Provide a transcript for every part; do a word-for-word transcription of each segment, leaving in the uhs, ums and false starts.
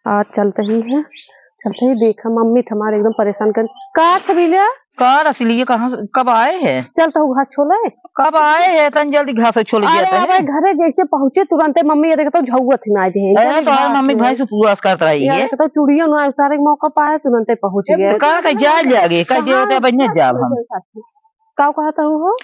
आज चलत ही है, चलत ही, देखा मम्मी त हमार एकदम परेशान कर। का छबीला? का रसलिया, कहाँ से, कब आए है? चलत हूँ घास छोले। कब आए है? तनी जल्दी घास छोले अरे, जाता है। अबे घरे जैसे पहुँचे तुरंते मम्मी ये देखत हूँ झौवत ही ना दे। अरे, तो मम्मी भैंस उपवास करत रही है। देखत हूँ चूड़िया ना उतारे के मौका पाए, तुरंते पहुँच गए। का कह जाए ले आगे, कह दे होते अब नहीं जाब हम। का कहत हूँ हो?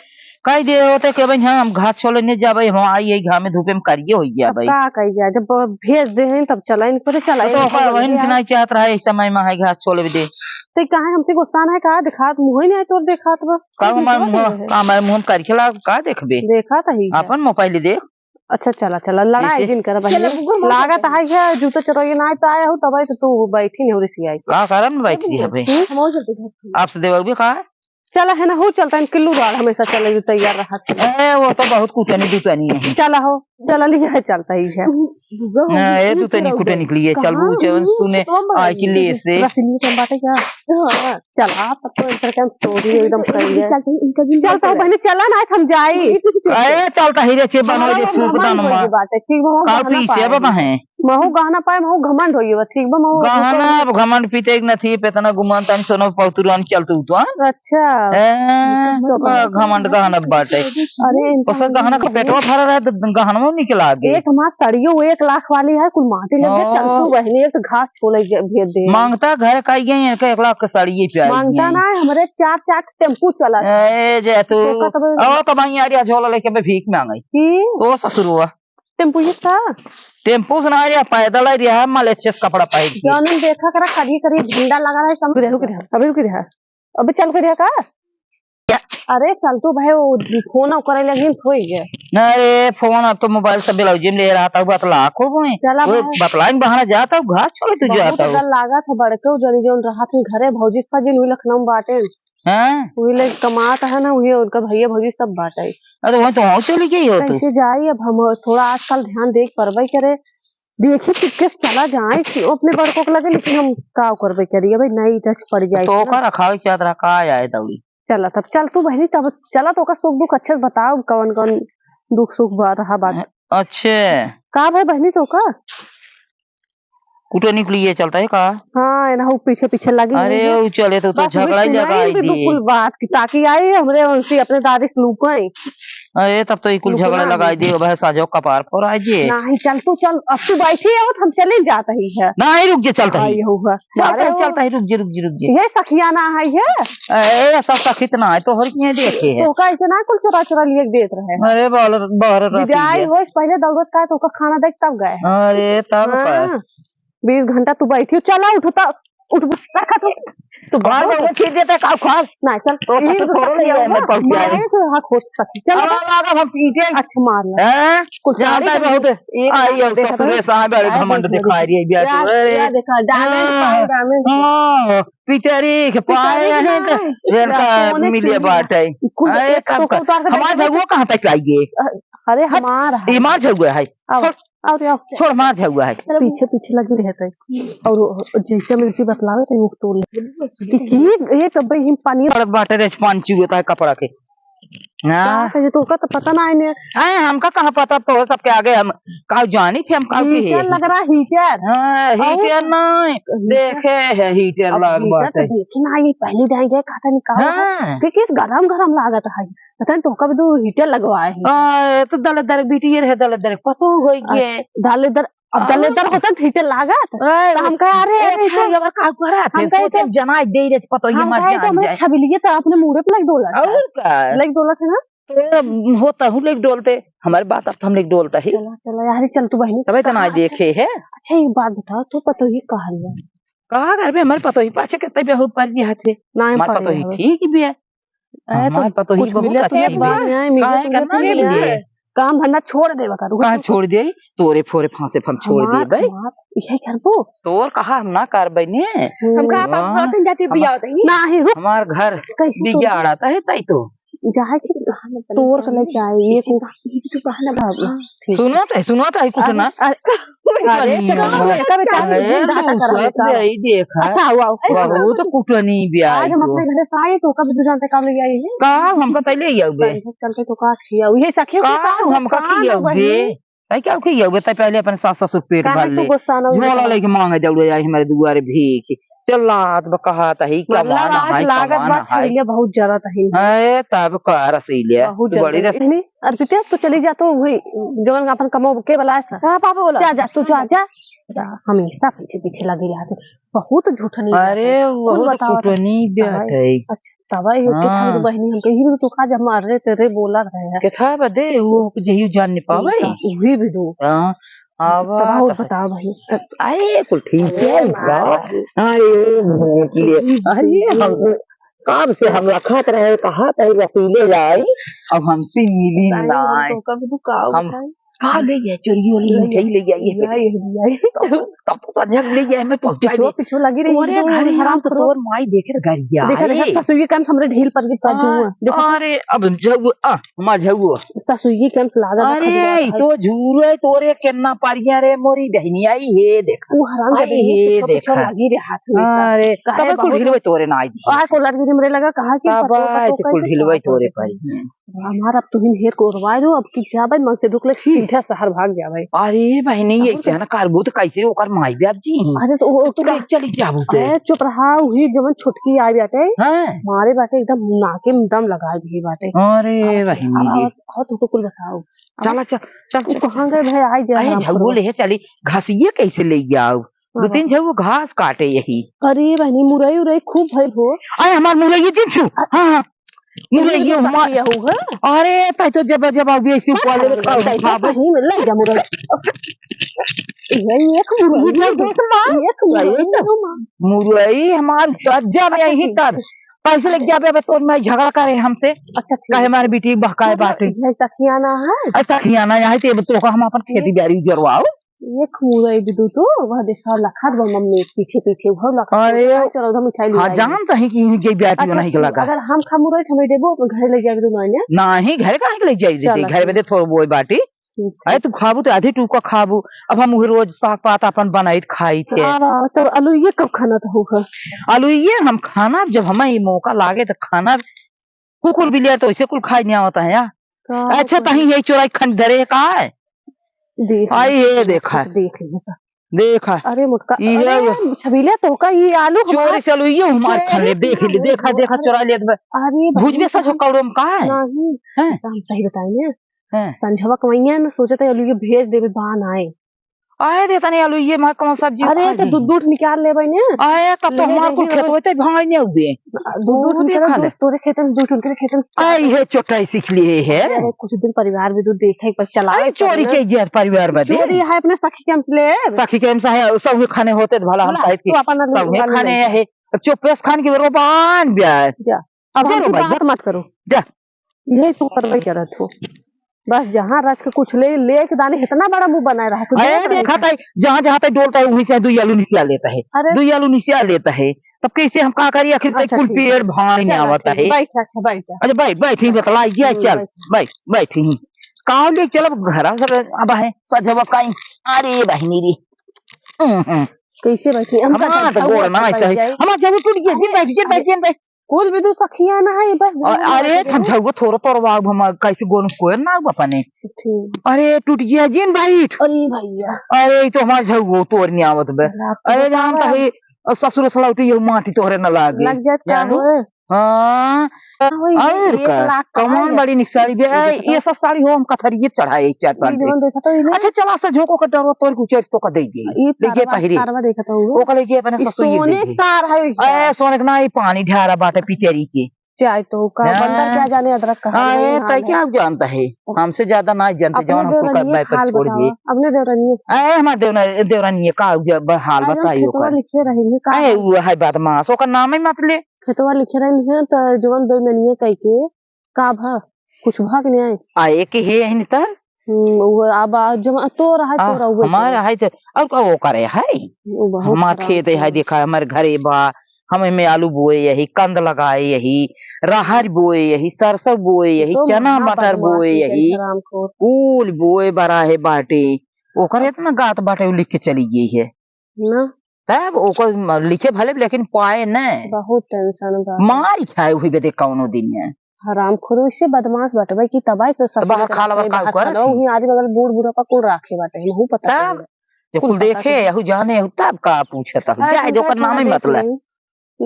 कह दे होते कि भाई हम घास छोले नहीं जाबे, हम आई यही घामे धूपे में करिए हो गया भाई। का कही जाए, जब भेज दे हैं तब चला, इनको तो चला, तो इनको ओकर बहिन के नहीं चाहत रहा इस समय में है घास छोले भी दे। ते काहे हमसे गुस्सा ना है का? दिखात मुँह ही नहीं तोर दिखात बा। का हमारे मुँह, का हमारे मुँह में करिखला का देखबे? देखा त ही है। अपन मोबाइल देख। अच्छा चला चला, लड़ाई जिन कर बहिनी। लागत है क्या जूता चोरइया ना तो आया हो तब तो तू बैठी नहीं रिसियाई। का कारण में बैठी है भाई? हम्म? आपसे देवा भी का? चला है ना हो चलता है किल्लू दाल हमेशा चले जो तैयार रहा। ए वो तो बहुत कुटनी दुतनी है। चला हो चला लिया है चलता ही है। ना, ए दुतनी कुटनी के लिए चल कहाँ? बुचे तूने तो आई कि ले से। रसलिया के बात है क्या? हाँ। चला, तब तो इनकर काम चोरी एकदम कर लिया। चलते हैं, इनका जिन चलता हूँ बहनी, चला ना, हम जाई। अरे, चलता ही रे, चे बनो रे, फूक दान मार। बात है, ठीक बा, काल पी से बाबा है। महू गहना पाए, महू घमंड होइए बा, ठीक बा, महू गहना अब घमंड पीते एक नथी पे इतना गुमान तन सोना पौतुरान चलतू तो। अच्छा। ए, तो बड़ा घमंड गहना बाटे। अरे, इनका ओसे गहना का पेटवा भरा रहे, तो गहनवा निकला आगे। एक हमार सड़ियो एक लाख वाली है, कुल माटी लग गया, ओ। चलतू बहनी, एक तो घास छोले भेज दे। मांगता घर का ही है, इनका एक लाख के साड़ी ही प्यारी मांगता है। ना है, हमरे चार चार टेम्पू चला। ए, जे तू, तो का तब ओ, तो भाई यार, या झोला लेके मैं भीख मांगई। की? तो ससुरुआ। टेम्पू ही था? टेम्पू से ना आ रहा, पैदल आ रहा, माल अच्छे से कपड़ा पहन के। जौन देखा करा, करिए, करिए, झंडा लगा रहा है, समझ रुक रहा, रुक रहा, अभी रुक रहा। अबे चल करिया का? अरे चल तू भाई, वो फोन करे लगिन थोई गए। ना रे, फोन अब तो मोबाइल से ब्लाउज में ले रहा था, बतला खूब हुई। चला वो भाई। बतलाइन बहाना जाता हूँ, घास छोले तू बहुत जाता हूँ। डर लागत है, बड़के जनी जौन रहा थे घरे, भौजी का जिन हुई लखनऊ में बाटे। हाँ? वही ले कमात है ना, वही उनका भैया भौजी सब बाटे। अरे वहीं तो वहाँ चली गई हो तू। कैसे जाई अब हम, थोड़ा आजकल ध्यान देख परबे करे। देखी कि किस चला जाए कि अपने बड़कों के लगे, लेकिन हम का करबे करी, अबे नहीं टच पड़ जाए तो ना। ओकर रखावे चाहत रहा, का आए दौड़ी। चला तब चल तू बहनी, तब चला तो ओकर सुख दुख अच्छे से बताओ, कौन कौन दुख सुख बा रहा बात। अच्छे। का भाई बहनी तो का? कुटनी के लिए चलता है का? हाँ, ना हो पीछे पीछे लगी अरे, हुई है। उ चले तो, तो बस झगड़ा ही वही लगाई सुनाई दे। बिल्कुल बात की, ताकि आई हमरे उनसे अपने दादी से लुकाई। अरे, तब तो ई कुल झगड़ा लगाई दे, भाई साजो कपार फोराई दे। नहीं, चल तू चल, अब तू बैठी है, हम चले जात ही है। नहीं, रुक जे, चलता ही। आई हो है। चलता ही, चलता ही, रुक जे, रुक जे, रुक जे। ये सखिया ना है ये। ए, सब सखी त ना है, तोहर किए देखे है। तो का ऐसे ना कुल चुरा चुरा लिए देत रहे हैं। अरे, बाल, बाहर रसी विदाई है। होश पहले दौड़त का तो का खाना देख तब गए हैं। अरे, तब का। हाँ, बीस घंटा तू बैठी हो, चला उठ, उठा, उठ, रखा तू। तू बार बार बहुत वो छीट देता है, काऊ खास। ना, चल, तो ई तो तो थोड़ा सखी नहीं है, है, मैं पहुंच जाए। मैं तो हाँ खोज सखी। चल, अब बता। आगा हम पीटे। अच्छा, मार ले। हैं? कुल जानता है सारी बहुत। एक आई लाख हो देखा ससुरे तो। साहब, बड़े आई घमंड देख, दिखाई रही है, बिया यार, तो, अरे। क्या देखा? डायमंड हाँ, पाए, डायमंड। हाँ, पिचरी के पाए पिचरी हैं, के तो नहीं। रेन का सोने मिले के लिए। बात है। कुल अरे, एक तब तो का। उतार के हमार देखा झगुआ कहाँ तक आइए? अरे, हट, हमार है। ये मार झगुआ है। अब छोड़। अरे, अब छोड़, मार झगुआ है। पीछे, पीछे लगी रहता है। और जैसे मिर्ची बतलावे तो वो तोड़ ले। कि, कि ये, ये सब भाई हम पानी पड़त बाटे रे, पानी चुए होता है कपड़ा के। हाँ। का कहे, तो ओका तो पता ना है ने। अरे, हमका कहाँ पता, तो सबके आगे हम का जानी थे, हम का के हीटर है। लग रहा, हीटर। हाँ, और हीटर नहीं। हीटर। देखे है, हीटर अब लग हीटर तो बाटे। देखे ना, ये पहले जाएंगे, कहता नहीं का होता। हाँ। कि किस गरम गरम लागत है। पता नहीं तो कब दो हीटर लगवाए हैं। आ, तो दलदर बिटियर है, दलदर पतो होई गए। अच्छा, दलदर, अब आ। दलदर होता तो हीटर लागत। आ, तो हम कहे, "अरे, ए, अरे, छाई, तो अब का करत है? हम कहे, सोचे तो जनाई दे रे, पतो ये हम मर कहे, तो जान हमरे जाए।" छबिलिए तो अपने मुड़े पे लग डोला था। और का? लग डोला था ना? तो होता हूँ लग डोलते, हमारे बात अब तो हम लग डोलता ही। चला, चला, यार, चल तू बहनी। तबे तो ना कहाँ देखे है। अच्छा, एक बात बता, तू पतो ही कहाँ है? कहाँ घर में हमारे पतो ही पाछे कितने बेहूद पर गया थे। ना, हम हमारे पतो ही ठीक भी है। अरे, हमार तो पतोही कुछ बहुत मिले तो अच्छी ये बा। बात नहीं, मिले काहे तो करना ये नहीं बात। है? काम धंधा छोड़ देवा करू। कहाँ छोड़ दे? तोरे फोरे फांसे हम छोड़ हमार, देबे। हमार, यही करबो। तोर कहा हम ना करबे ने। हम्म। हम कहा पाँच हाँ। सौ तीन जाती हम पिया होता ही। ना ही रुक। हमार घर कैसे तोड़ बिगाड़ा था है ताई तो। जाए के तोड़ के लेके आए, ये को। ये भी तो बहाना बना। हाँ। ठीक। सुनत है, सुनत है कुछ अरे, ना। अरे, अरे, अरे, चलो, अरे, इसका बेचारा अरे, मुझे डाटा कर रहा है, सब साहब। यही देखा। अच्छा, आओ, आओ। बहुत कुटनी भी आज आई हम तो। अपने घर से आए, तो कब दो जानते कब ले आई है? का हमका पहले ही आओ बे? चलते तो काट किया, ये सखियों के का साथ हमका काम खियाओ बे? तै का कहियो, बता पहले अपन सास ससुर पेट काहे भर तू ले। गुस्सा ना झोला होता? लेके मांगे दौड़े आई हमारे दुआरे भीख। चल लात बा कहा तही, मतलब कमाना आज है, लागत कमाना बा है। छैया बहुत जरा तही। अरे तब का रसीले, बहुत तू बड़ी जरा रस- तही। अरे बिटिया, तू चली जा, तो वही जवन अपन कमो के बलास। हाँ, पापा बोला। जा, जा, तू जा, जा। जा, हमेशा पीछे पीछे लगी रहते। बहुत झूठनी अरे, बाटे। वो कुल तो बतावत कुटनी है। बाटे। अच्छा, तब ये हाँ। कितना बहनी हम कही तो का जब मार रहे तेरे बोला रहे हैं। के था बदे, वो जही जान नहीं पावे। उही भी दो। हाँ, आवा तब और तो बताओ भाई। आए, कुल ठीक है, अरे, बाप। अरे, भूत ये। अरे, हम काम से हम रखत रहे, कहा तही रसीले जाए। अब हमसे मिली ताई, हम नाई। तो कब दुकाओ हम बताई? का ले गया? चोरी वाली ले मिठाई ले गया, ये ले गया, ये ले गया। तब, तब तो संजय ले गया, मैं पहुंचा पिछुआ, दे। पिछुआ लगी रही तोरे एकदम घर हराम हम तो करो। तोर माई देखे रे गरिया देखा, देखा, है। ससुई के हम हमरे ढील पर भी आ, पहुंचुआ। देखा। अरे, अब जाऊ, आ, हमार जाऊ। ससुई के हम लागा अरे, रखा ई तो झूरो है, तोरे केन्ना पारिया रे, मोरी बहनी आई, हे देखा। वो हराम आई, जादे हे पिछुआ, पिछुआ देखा। लगी रे हाथ में। अरे, काहे तब कुल बहुत ढील तोरे ना आई। आ, कोलर भी हमरे लगा, कहा कि तब पतो, आई पतो तो कुल कैसे ढीलवा कहा तोरे पतो। पाई। हमार अब तुहिन हेर कोरवाए रो, अब की जाबे मन से दुख ले, हम्म। सीधा शहर भाग जाबे। अरे बहनी, अब ये तो क्या ना करबू तो कैसे ओकर माई बाप जी हैं? अरे तो वो तो तू ले चली जाबू ते। अरे चुप रहा, वही जवन छोटकी आई बाटे, हाँ। मारे बाटे एकदम नाके में दम लगाए दिए बाटे। अरे अब बहनी अब, जी। अब, अब तुमको कुल बताओ। अब चला, चल, चल, वो चल, कहाँ चल। गए भाई, आई जाए अरे हम झगो लोग। ले चली, घसिये कैसे ले जाओ? हाँ, दो तीन बाबा। झगो घास काटे यही। अरे बहनी, मुरई उरई खूब भइल हो। अरे हमार मुरई जिन छू। अ- हाँ, हाँ। मुरई ये ये हमार सखी यहू है। अरे, ताई तो जब, जब अभी ऐसी बस, कॉल में बस, खाओ, बस, खाओ। सही में, ले जा मुरई। ये एक मुरई, मुझे ये देख माँ। एक मुरई ये तो। दो माँ। मुरई हमार सज्जा में अच्छा, यही ठीक। तर। पैसे लेके जाबे, अब तोर माई झगड़ा करे हमसे। अच्छा, ठीक। कहे हमारे बेटी बहकाए मतलब, बाटे। ये सखियाना है? अरे सखियाना यहाँ है, तो ये तो हम अपन खेती ये बाड़ी उजरवाओ। एक मुरई दे दू तो, वह देखा लखत बा मम्मी पीछे पीछे, वह लखत अरे, बा, चलो उधर मिठाई ले हाँ, आएंगे। जान चाही कि इनके ब्याटी अच्छा, बनाई के ठीक, लगा। अगर हम खा मुरई तो हमें देबो, अपने घरे ले जाके दो ना। नहीं, घरे काहे के ले जाई? चलो, घर में ठीक। दे थोड़ बोई बाटी। ठीक, अरे, ठीक। तू खाबू तो आधी टूका खाबू। अब हम उहे रोज साग पात अपन बनाई खाई थे। आ, तब आलू ये कब खाना था होगा? आलू ये हम खाना, जब हमें ये मौका लागे तो खाना। कुकुर बिलिया तो ऐसे कुल खाई नहीं आवता है यार। का अच्छा, कुकुर? तही यही चोराई खन धरे है, का है? देख आई ले, हे, देखा। देख ले, देखा। देखा। अरे मोटका, इहे अरे ये। छबीला तो का ये आलू हमार चोरी से आलू ये हमार चोरी खन ले, से देख ले, आलू देखा, देखा, हमार चोरा लेत बा। अरे भुजबे भैया, सजो कौड़ो में का है? नहीं, हैं? तो हम सही बताई ना। हैं? संझवा कमैया ना सोचत है आलू ये भेज देबे बा नाई। आए दे तनी आलू ये मा कौन सब्जी अरे, खाई तो जाई? दूध, दूध निकाल लेबै ने। आए, तब तो ले हमार कुल रही खेत हो। होते भाई ने हुए। दूध, दूध वो उनके देखा दूध, ले। तोरे खेत में दूध, उनके खेत में। आई है, चोटाई सीख लिए है। अरे, कुछ दिन परिवार में दूध देखे, एक बार चलावे अरे, चोरी चलना। के इज्जत परिवार बदे। चोरी है अपने सखी के हमसे ले। सखी के हमसे है, सब हुए खाने होते तो भला हम बोला, कहे कि तू अपन सब हुए वाले खाने ले। है। अब चुप रह, खान की रोबान ब्याह। जा। अब जा अब रो की भाई, बात जा। मत करो। जा। यही तू करबे करत हो। बस जहाँ रच के कुछ ले, ले के दाने इतना बड़ा मुंह बनाए रहा तू, अरे, देखत रहे देखा थे। ताई, जहाँ, जहाँ ताई डोलता है, वहीं से दुई आलू निसिया लेता है। अरे। दुई आलू निसिया लेता है। तब कैसे हम का करी? आखिर ताई अच्छा, कुल ठीक है। पेड़ भाड़ में चल, आवता ठीक है। है। बैठ, अच्छा, बैठ जा। अच्छा, बैठ, बैठ, ही बतला, ये हम्म, चल, बैठ। बैठ, बैठ ही। काव ले चलब घरा से अब है, सजवा काई। अरे, बहिनी रे। हम्म, हम्म। कैसे बैठी? हम हमार तो गोड़ ना ऐसा है। हमार जब टूट गया, जिन बैठ, जिन बैठ, अरे। जिन बैठ। कुल भी दू सखिया ना है, बस अ-, जरूर अरे, बैठे हम हैं। झउगो थोरो तोरवाउब, हम कैसे गोनू कोयर ना आउब अपने। ठीक। अरे, टूट गया जिन बैठ। अरे भैया। अरे, ई तो हमार झउगो तोर नहीं आवत बे। रात को अरे, जान बतावा। तो है, अ, ससुर सलौटी ये माटी तोहरे न लागे। लग जात का जानू? होए? हाँ। हाँ, वही और एक का? लाख का कमान है। बड़ी निक साड़ी बे। ये ए, देखो तो। ये सब साड़ी हो, हम कथरिये चढ़ाए चार ई पाँच जवन देखा तो ई ले। अच्छा, चला सा झोंको का डरवा तोर के उचर तो का दे दे। ई ले जे तारवा, पहिरे। तारवा देखा तो वो। ओका ले जे अपने ई ससुर ये सोने दे दे। तार है ई। ए, सोने के ना, ई पानी ढारा बाटे पितेरी के। चाय तो का हाँ। बंदर क्या जाने अदरक कहाँ हाँ, गई, ए, हाल तै है। क्या जानता है? हमसे ज्यादा ना जानते, अपने जौन हमको देवरानिये का का हाल छोड़ बतावा, दिए। अपने देवरानिये का। ए, हमार देवरा-, देवरानिये का उ जब हाल आज हम बताइयो खेतवा का। लिखे रही है, का ए, हाल? वो है बदमाश, ओकर नाम ही मत ले। खेतवा लिखे रही है, तो जवन बेईमानिये कह के का भा? कुछ भा के नहीं आए? आए के हे है नहीं तर? हम्म, वो अब आ, जवन तो रहा है, आ, तो रहुए हमार करे। है तो, और का वो करे है? वो बहुत हमार खराब खेत है, है। देखा, हमार घरे बा, हम एमे आलू बोए यही, कंद लगाए यही, राहर बोए यही, सरसों बोए यही, तो चना महा मटर बदमाश बोए है यही, हरामखोर। कुल बोए बरा है बाटे। ओकर इतना गात बाटे, उ लिख के चली गई है। ना। तब ओकर म-, लिखे भले, लेकिन पाए न। बहुत tension बा। मार खाए हुई बदे कौनो दिन है। हरामखोर, वैसे बदमाश बाटे भाई कि तबाही तो तो बाहर ससुर के खाला रखे, बा, का बाहर करत खाला, ही? वहीं आदमी अगर बूढ़ बुढ़ापा कुल राखे बाटे, हमहू पता तब? कइले। जब कुल कुल पता देखे, कइले। अहू जाने, अहू तब का पूछत अहू? अरे, जाए दे, ओकर नाम ही मत ले।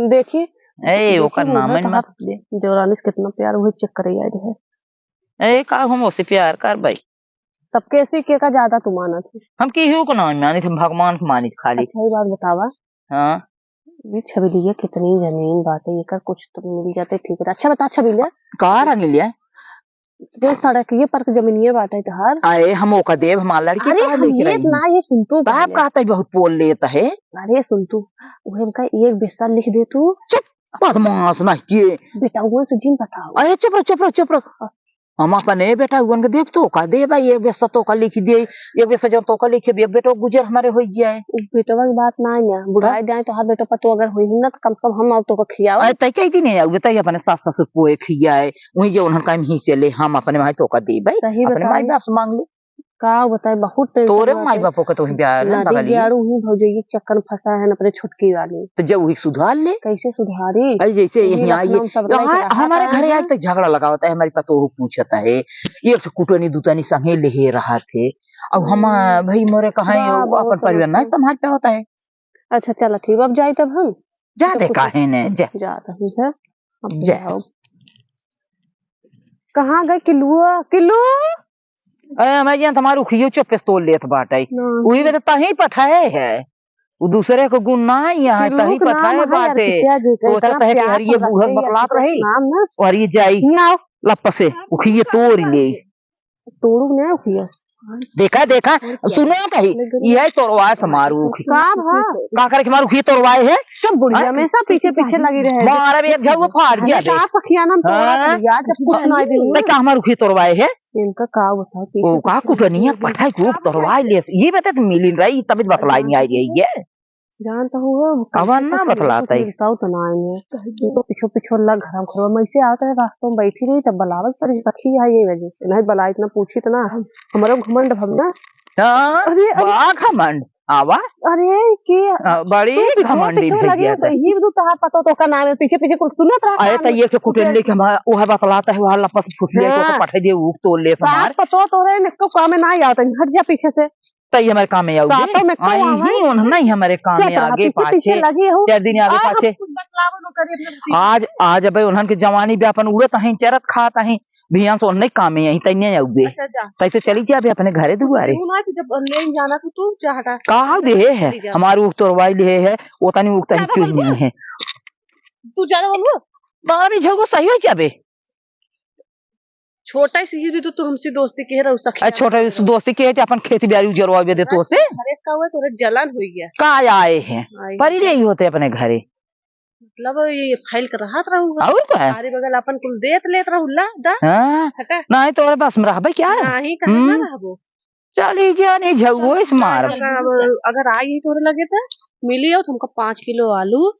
देखी, ए, देखी ओकर नाम ही मत ले। देवरानी से कितना प्यार, वही चेक करे आई रहे। ए, का हम ओसे प्यार करबै? तब कैसी के का ज्यादा तू मानत है? हम केहू को ना मानित, हम भगवान को मानित खाली। अच्छा, ये बात बतावा। हाँ। ये छबीलिया कितनी जमीन बाटे, एकर कुछ तो मिल जाते ठीक रहे। अच्छा बता छबीलिया। का रंगीलिया? ये सड़क ये पर के जमीनिया बाटे तोहार। अरे हम ओका देब, हमार लड़की अरे का हम लेके ये रही? ना, ये सुन तू बाप पहले। कहता है बहुत पोल लेता है। अरे सुन तू, उहे हमका एक बिस्सा लिख दे तू। चुप, बदमाश नहीं के। बेटा, उन से जिन बताओ। अरे चुप रह, चुप रह, चुप रह। हम अपने बेटा उन के देब तो का देब, एक बिस्सा तो का लिख दे, एक बिस्सा जो तो का लिखे, एक बेटो गुजर हमारे हो जाए। उ बेटवा की बात ना है ना, बुढ़ाई का? जाए तो हर बेटो पर तो अगर होई ना तो कम से कम हम आओ तो का खियाओ। अरे तय कह दी नहीं, बताइए अपने सास ससुर पोए खियाए, वही जे उन्हन का हम ही से ले, हम अपने माई तो का देबै, सही अपने बताई। माई बाप से मांग ले। का बताई, बहुत tension तोरे बाटे। माई बापो के तो वही ब्याह ना नदी बगलिए। गाड़ू ही भौजैया के चक्कर में फंसा है ना अपने छोटकी वाली। तो जब वही सुधार ले। कैसे सुधारी? अरे जैसे यही यहीं आई लखनऊ है, सब यहाँ लेके रहा हमारे था घरे ना। आज तक झगड़ा लगावता है, हमारी पतोह पूछता है, एक से कुटनी दुतनी संगे लेहे रहा थे। अब हम, हम्म। भाई मोरे कहाँ है, बा-, वो बहुत अपन परिवार ना समस्या। संभाल पावता है। अच्छा चला ठीक, अब जाई तब हम। जा तो दे कुछ काहे ने, जा। जा रही है, अब जा। जाओ। कहाँ गए किलुआ? किलू? ए, मैं जान तुम्हारे उखियो चुप्पे से तोल लेत बाटे। नहीं। उही में तो तहीं पठाए है। उ दूसरे को गुण ना यहाँ किलू तहीं के नाम पठाए है यार, बाटे। कित्या जी के सोचत इतना है कि प्यार हरिये से बूढ़ा रखते हैं बतलात यार, रही। नाम ना। और ये जाई। ना। लप्पा से उखिये तोड़ ले। तोड़ू ना उखिया। देखा, देखा, और क्या? सुनो कही, लेकिन यह तोड़वाए से मारू उखी। का भा? का करे के मारू उखी तोड़वाए है? सब बुढ़िया हैं? हमेशा पीछे पीछे लगी रहे। मारा भी एक झाऊ फाड़ दिया हमेशा दे। सखिया नाम तोड़ा हाँ। कर दिया, जब कुछ ना दी। ते का हमार उखी तोड़वाए है? इनका का बताओ, पीछे ओ, का पीछे कुटनिया लगी। पठाई खूब तोड़वाए ले। ये बता तो मिलिन रही, तभी बतलाई नहीं आई रही है। जानता हूँ वो अब ना बतलाता है। मिलता हो तो ना आएंगे। इनको पीछे पीछे लग घर में, घर में ऐसे आता है, रास्ता में बैठी रही, तब बलावल पर रखी है ये वजह से। नहीं बला इतना पूछी तो ना, हमारा घमंड भव ना। हाँ, अरे, अरे। बा घमंड, आवा। अरे, के अ, बड़ी तू पीछे घमंडी पीछे लगी भैया हो, तो। तो ही तू तहार पतो तो का नाम है, पीछे पीछे कुछ सुनत रहा अरे, काम। तो ये से कुटेल लेके हमारा, वो है बतलाता है, वो लपस फुसले को हाँ। पठा दे, वो तो ले सास हमार। पतो तो रे, निक्को काम में ना आवत है, हट जा पीछे से। तो ये हमारे काम में आओगे? सातों में क्यों आई आवे? ही उन्हें नहीं हमारे काम में चुप रहा, आगे पीछे, पाछे। पीछे लगी हो। चार दिन आगे आ, पाछे। हम कुछ बतलावो न करी अपने भतीजे आज, से। आज अबे उन्हन के जवानी भी अपन उड़त हैं, चरत खात हैं, भियान से उन्हें काम में आई, तैने आओगे। अच्छा, जा। तै तो चली जाबे अपने घरे दुआरे। तू ना कि जब ले जाना तो तू जा हटा। का दे है? चली जा। हमार उख तोड़वाई ले है, वो तनी उख तही ज्यादा क्यों बोलबो? नहीं है? तू ज्यादा बोलबो? बाबा भी झगो सही हो जाबे। छोटा सी ही तो तू हमसे दोस्ती के रहो सखी। अरे छोटा सी दोस्ती के है, अपन खेती बाड़ी उजरवावे दे तो से। हरेश का हुआ, तोरे जलन हुई गया। का आए हैं? आई परी हैं। नहीं होते अपने घरे। मतलब ये फाइल कर रहा रहूगा। और का? सारे बगल अपन कुल देत लेत रहू ला, दा। हाँ। हटा। नहीं तोरे बस में रहबे क्या? नहीं, कहाँ ना हम्म। रहबो? चली जानी झउओ इस मार। अगर, अगर आई तोरे लगे त मिली आओ तुमका पाँच किलो आलू,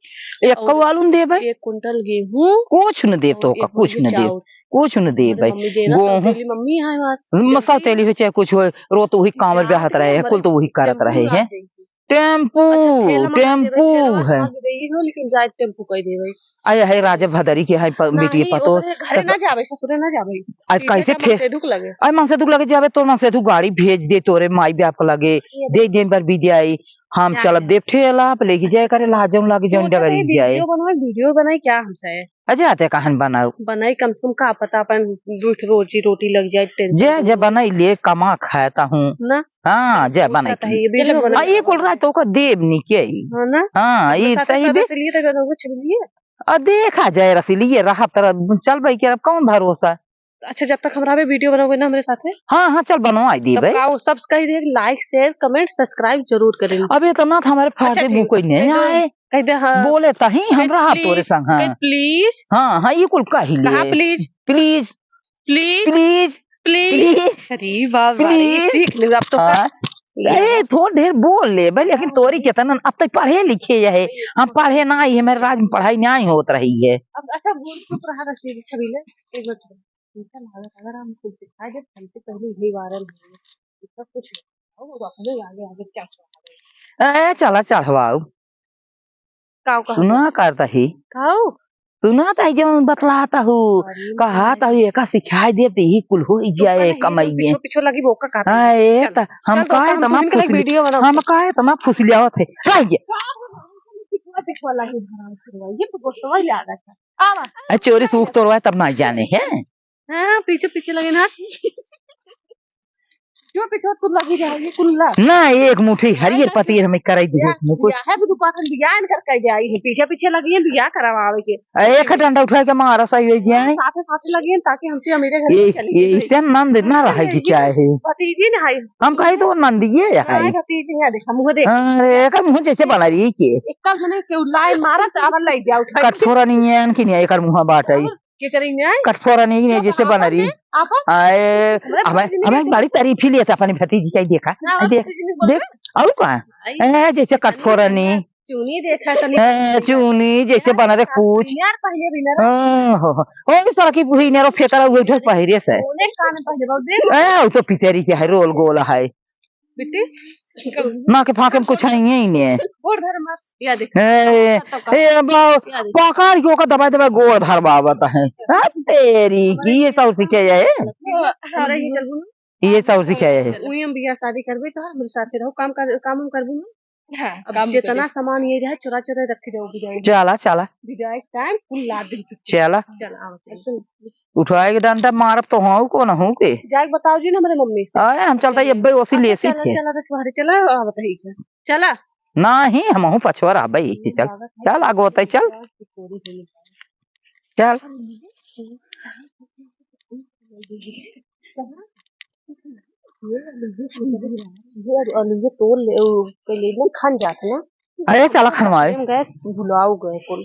एक और कौ आलू न देबे। एक कुंटल गेहूं, कुछ न देब और तोका, एक कुछ बोरी न देब, चाउर। कुछ न देबे। मम्मी देना गेहूं। सौतेली मम्मी है हमार। म-, सौतेली हो चाहे कुछ हो, रो तो वही कांवर जात ब्याहत रहे, हमारे कुल तो वही करत टेम्पू रहे हैं। लाग गई। टेम्पू, अच्छा, ठेला मंगा टेम्पू देबे, ठेला है। मंगा देबे, ई हो, लेकिन जाए टेम्पू कह देबे। अरे है राजा भदरी के है प-, बेटी नहीं, पतो। ओकरे घरे ना जाबे, ससुरे ना जाबे। आज सीधे कैसे का ठे-, मनसेधुक लगे। अरे मनसेधुक लगे जाबे, तोर मनसेधुक गाड़ी भेज दे, तोरे माई बाप के लगे, ये दे दिन भर विदाई, हम जा चलब दे। देव ठेला पे लेके जाए करे, ला जौन लागे, जौन सोचत डगरी है जाए। वीडियो बनवाए, वीडियो बनाए क्या हमसे? अरे आते कहन बनाओ। बनाई कम से कम का पता अपन दू ठो रोजी रोटी लग जाए, टेंशन जे, तो जे नहीं। बनाई ले, कमा खाए ता हूँ। ना? हाँ, जे सोचा बनाई था थी। ये वीडियो चलो, बनाई। आ, ये कुल रहा तो ओकर देव नहीं के ही। हाँ ना? हाँ, ये साथे सही साथे बे। रसीलिए तक रहो, छबीलिए। आ, देखा जाए रसीलिए रहा तर चल भाई के, अब कौन भरोसा? अच्छा, जब तक हमरा भी वीडियो बनाओगे ना हमरे साथे। हाँ, हाँ, चल बनवाई दी तब भाई। का वो सब कह दिए, like, share, comment, subscribe जरूर करें। अब इतना तो हमारे अच्छा, फाटे ठीक। मुँह कोई नहीं कह दो, आए। कह दे, हाँ। बोले तही हम कह रहा please, तोरे संग, हाँ। कह please। हाँ, हाँ, ये कुल कही ले। कहा please? Please। Please। Please। Please। Please। अरे बाप रे, please। सीख लूँ अब तो का। हाँ। ए, थोड़ ढेर बोल ले भाई, लेकिन तोरी केतना, अब तो पढ़े लिखे है, हम पढ़े ना आई है, मेरे राज में पढ़ाई नहीं होत रही है। अब अच्छा, बोल चुप रहा, रसीद छबीले, एक मिनट। इनका लागत अगर हम कुछ दिखाई दे, हमसे पहले यही वायरल हो गया। इसका कुछ नहीं। अब वो अपने आगे आगे क्या चढ़ा रहे हैं। ए, चला चढ़वाओ। काऊ कहा सुना था? करता ही। काऊ? सुना त है जौन बतलाता हूँ, अरे कहा त हूँ, एका सिखाई देते ही कुल हो ही तो जाए कहीं कमाइए। पीछो पीछो लगी वो का कहता हाँ, है। ए चल, त हम चल तो काहे हम तमा तुमके लिए फुसली-, वीडियो बनाओ। हम काहे तमा फुसलियावत है। आइए। पिछुआ, पिछुआ लगी धराई फिरवा, ये तो गोसवा ही लागत है। आवा। आ, चोरी सूख तोड़वा तब ना जाने हैं। हाँ, पीछे पीछे लगे ना। जो पीछे तू लगी रहे, ये कुल्ला। ना, एक मुट्ठी हरियर पतीर हमें कराई दिए, या, इसमें कुछ। या है, वो दुकान में बियाह इनकर कर जाई है, पीछे पीछे लगी है, बियाह करवावे के। आ, एक डंडा उठा के मारा सही हो जाए। साथे साथे लगी है, ताकि हमसे हमेशा घर ये, में चली ये जाए। इसे नंद ना रहे ये की चाहे। भतीजी ना है। हम कही तो नंद ये है। हाँ, भतीजी है, देखा, मुँह देख। अरे, एकर मुँह जैसे बना रही के। एक कल मने के लाइन मारा, तो अब ले जाओ, उठा के। कटफोरा नहीं है, इनकी नहीं है, एकर मुँह बाटे। हाँ। के करी न्याय? कटफोरा नहीं, नहीं, जैसे बना रही। आपन? आए, हमरे हमें, भतीजी हमें नहीं बड़ी तारीफ ही लिया था अपनी भतीजी का ही देखा। हाँ, आई देख, भतीजी नहीं बोल देख, रहे। और का? आई। ए, जैसे कटफोरा नहीं। चुनी देखा तनी। ए, चुनी जैसे बना रहे कुछ। यार, पहले भी ना। ओहो, ओ, भी सारा की पूरी नेरो फेंका रहा, उठे पहिरे से। ओने कान पहले बाबू, देख। ए, वो तो पितेरी के है, रोल गोल है। बेटी, ना के फाके में कुछ है ही नहीं। गोड़ धर मार, या देख। ए, ए, बा-, या देख। पकड़ के ओका दबाए दबाए गोड़ धरवावत है। हाँ, तेरी की ये सौर सीखे है। अरे, ये चलबू ना। ये सौर सीखे है। उही हम बियाह शादी करबे तो हमरे साथे रहो, काम कर, काम हम करबू ना। हाँ, अब काम जितना करबे। सामान ये रहे, चोरा चोरा रख दे, बिदाई। चला, चला। बिदाई टाइम कुल लाद दे। चला। चला, आओ, चला। उठवाए के डंडा मारब तो हूँ को ना हूँ के। जाके बताओ जी ना हमरे मम्मी से। अरे हम चलता ये अब्बे ओसी अच्छा, लेसी चला, थे। चला, तो सुहारे चला, आ बताइए क्या। चला। नाही, हमहू पछुआ रहबे, ऐसे चल। लागत है चल, आगो होतै, चल। चोरी होने वाली। चल। ये, ये तोड़ ले, ओ, पहले एकदम खन जात ना। अरे, चला खनवाए। हम गए, भुलाओ गए कुल।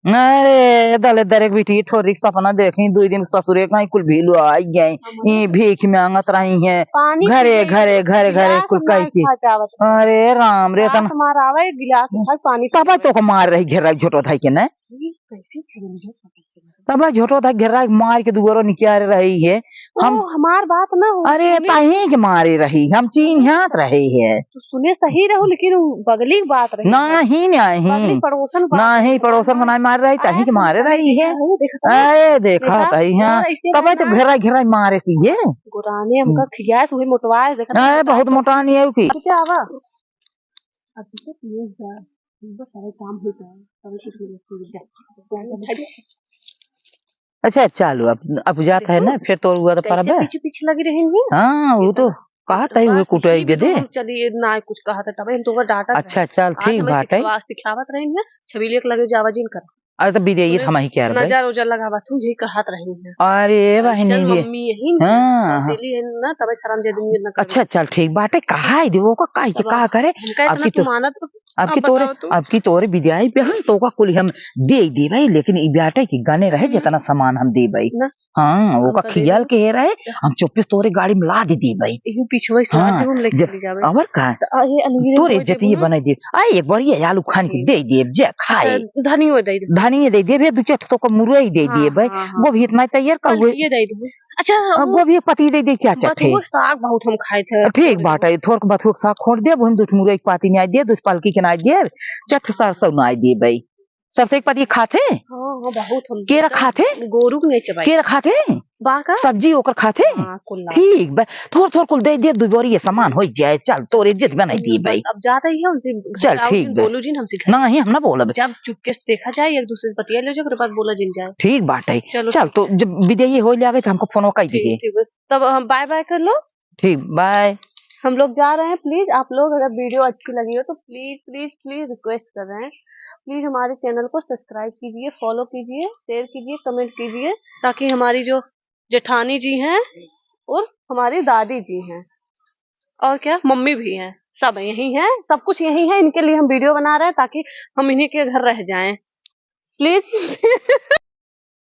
अरे, दले दरे बिटी, ठोरी के सपना देखी, दुई दिन ससुरे कहीं कुल भीलू आई गए। हम ई भीख मांगत रही है। पानी घरे, पीने घरे, घरे, घरे, गिलास कुल हम कह नहीं के। खा पावत। अरे, राम रे, गिलास तन हमारा आवे, गिलास उठाई, पानी तब पीने। तो को मार रही घेरा झोटो धाई के, न? ई कैसे छेड़ली है? तब झोटो धाई घेरा मार के दुगरो निकाल रही है। ओ, हम हमार बात ना हो, अरे, सुने। तहीं के मारे रही, हम चीन्हात रहे है। तो सुने सही रहो, लेकिन उ बगली के बात रही है। नाही, नाही। बगली पड़ोसन बात नाही, रही। पड़ोसन को नाही मार रही, तहीं के मारे रही है। अरे, देखा तो। अरे, देखा देखा? तहीं, हाँ। और ऐसे तब तो ना। घेरा, घेरा मारे सी है। गोराने हमका हम्म। खियाए से हुई मोटवाए, देखा तो अरे, मोटा बहुत तो। मोटा नहीं है उसकी। अब क्या आवा? अब तो प्लीज जा, बहुत सारे काम हो जाए, तब कुछ नहीं होता। अच्छा, चलो, अब, अब जात है देखो, ना, फिर तो हुआ तो कैसे परबे। पीछे पीछे लगी रही हैं। हाँ, वो तो कहत है, हुए कुटाई के दे। चलिए, ना कुछ कहत है, तबे हम तोका डांटत रहे। अच्छा, चल, आज ठीक हमें बात है। सिखवा-, सिखावत रही हैं, छबीलिया के लगे जावा जिन कर। अरे, तो बिदेई हम ही क्या रहे? नजर उजर लगावत हूँ, यही कहत रही हैं। अरे, बहिनी ऐसन ये। मम्मी यही हाँ, हाँ। सौतेली है ना, तबे शर्म जे दिन में न करे। अच्छा, चल, ठीक बाटे, कहा है दे, वो का, का, तब का करे? हमका इतना अब की तो तो मानत अब की अब तोरे, बताओ तू। अब की तोरे बिदाई पे हम तोका कुल हम दे देबे, लेकिन ई बाटे कि गने रहे हम्म। जितना सामान हम देबे। ना। हाँ, हम ओका तो दे खियाल देबे। के हे रहे, हम चुप्पे से तोरे गाड़ी में लाद देबे। यही पिछुआ से हाँ, लाद देबे, हम लेके जे-, चली जाबे। और का? तो आ, ये अलमीरा तोरे में दे इज्जत देबे ये ना। बनाई देब। आ, एक बार ये आलू खान के जी। दे देब, जे खाए। अ, धनियो दे देबे। धनिये दे देबे, दू चार ठो तोका मुरई दे हाँ, देबे। हाँ, हाँ। गोभी इतना तैयार कर हुए। ये दे देबे। अच्छा, अब वो गोभी एक पत्ती दे दे, क्या चट्टे? बथुआ साग बहुत हम खाए थे। ठीक बाटे, थोर के बथुआ के साग खोंट देब, हम दू ठो मुरई के पाती नाई देब, दू ठो पलकी के नाई देब, चट सरसों नाई देबे। सरसों के पत्ती खाथे? हाँ, हाँ, बहुत हम केरा खाथे? गोरू के नहीं चबाई। केरा खाथे? बा का? सब्जी ओकर खाथे? हाँ, कुल्ला। ठीक बा, थोर थोर कुल दे देब, दू बोरी ये सामान हो जाए, चल, तोरे इज्जत बनाई देबे। अब ज्यादा ही है, उनसे चल, घबराओ ठीक जिन, बा। बोलू जिन, हमसे घर। नहीं, हम ना बोलब। जब चुपके से देखा जाए, एक दूसरे से बतिया ले जाए, ओकरे बाद बोला जिन जाए। ठीक बाटे। चलो, चल, ठीक तो है। जब बिदेही हो जाए, तो हमको फोन कर ठीक, दीजिए। ठीक, बस तब हम बाय बाय कर लो। ठीक, बाय। हम लोग जा रहे हैं। प्लीज आप लोग अगर वीडियो अच्छी लगी हो तो प्लीज, प्लीज, प्लीज रिक्वेस्ट कर रहे हैं, प्लीज हमारे चैनल को सब्सक्राइब कीजिए, फॉलो कीजिए, शेयर कीजिए, कमेंट कीजिए, ताकि हमारी जो जेठानी जी हैं और हमारी दादी जी हैं और क्या मम्मी भी हैं, सब यही हैं, सब कुछ यही है। इनके लिए हम वीडियो बना रहे हैं ताकि हम इन्हीं के घर रह जाएं। प्लीज।